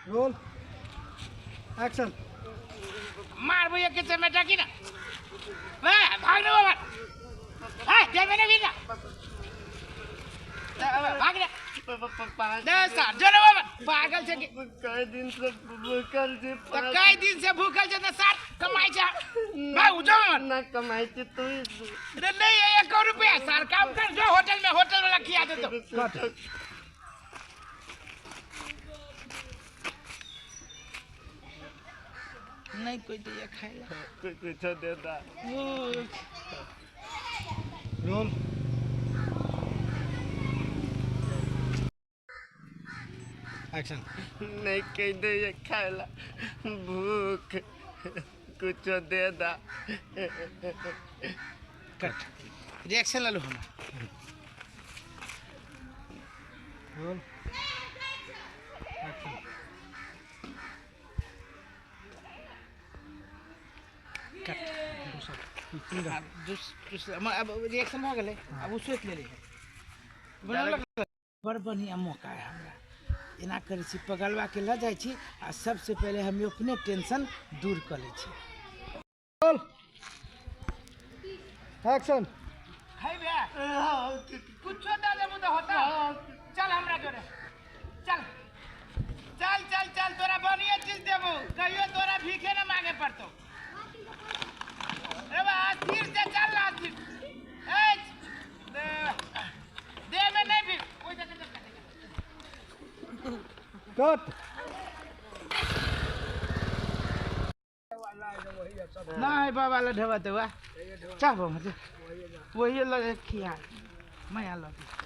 Roll action. मारबो एक चमेटा की ना, भाग रे बाबा, हां देबे ना भी ना, भाग रे सर जो रे बाबा, पागल छै कि? कई दिन से भूखल छी। तऽ कई दिन से भूखल छै तऽ सर कमाइ छै, भाग जो। ना कमाइ छी तू। अरे नहीं, एक रुपया सर, काम कर जो होटल में, होटल वाला खिया दे तो। नहीं कोई दिया खाए ला। कोई कुछ दे दा। Roll action. नहीं कह दे ये खाए ला, भूख, कुछ दे दा। कट, रिएक्शन ललू हम। Roll action. कट। आब दूसरा अब रिएक्शन भऽ गेलै, आब ओ सोचि लेलै। बड़ बढ़िआँ मौका है हमरा। एना करै छी, पगलवाके लऽ जाइ छी आ सबसँ पहिले हम अपने टेंशन दूर कऽ लै छी। Roll action. खैबे कुछो दऽ देबू तऽ होता? चल हमरा जोरे चल, चल चल चल, तोरा बढ़िया चीज देबू, कहियो तोरा भीखे न मांगे पड़तो। रे बा, स्थिर से चल ना, स्थिर। ए दे दे में नहीं भी ओइ जगह चल। कट। नहीं बाबा लढवा तो चल बाबा, वही लगे खिया मैं लगे।